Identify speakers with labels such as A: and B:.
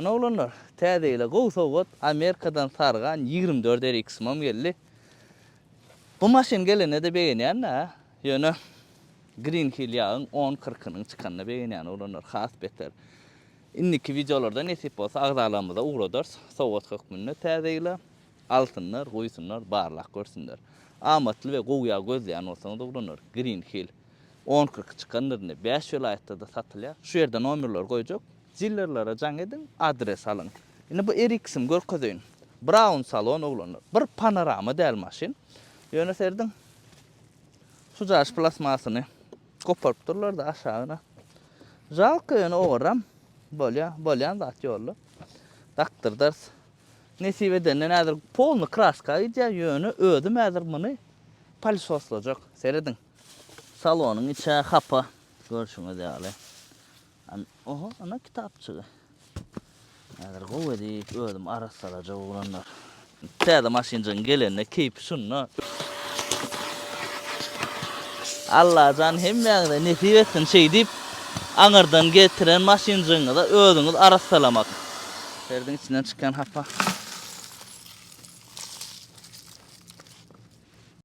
A: Ana oglanlar, täze ýyla gowy sowgat Amerikadan sargan 24 RX-ymam geldi. Bu maşyn gelende-de begenýän-dä, ýöne Green Hill ýagyň on kyrkynyň çykanyna begenýän oglanlar, has beter. Indiki wideolarda nesip bolsa agzalarymyza ugradarys sowgat hökmünde täze ýyla. Alsynlar, guýsunlar, barlap görsünler. Amatly we gowy ýag gözleýän bolsaňyz oglanlar, Green Hill on kyrky çykandyr indi, bäş welaýatda-da satylýar. Şu ýerde nomerleri goýjak. Dilerlere jaň ediň, adres alyň. Indi bu RX-im görkezeýin. Brown salon oglanlar. Bir panorama däl maşyn. Ýöne serediň. Şu jaş plastmasyny goparyp durlar-da aşagyna. Žalko ýöne owarram. Bolýa, bolýan zat ýolda. Dakdyrdarys. Nesip edenden häzir polny kraska gidýär, ýöne özüm häzir muny polisoslajak. Serediň. Salonyň içi hapa, görşüňiz ýaly. Oho, ana kitapçygy. Häzir gowy edip özüm arassalajak oglanlar. Täze maşynjygyň gelenine keýpi şunda. Allajan hemmäňize nesip etsin şeýdip aňyrdan getiren maşynjygyňyza özüňiz arassalamak. Serediň içinden çykýan hapa.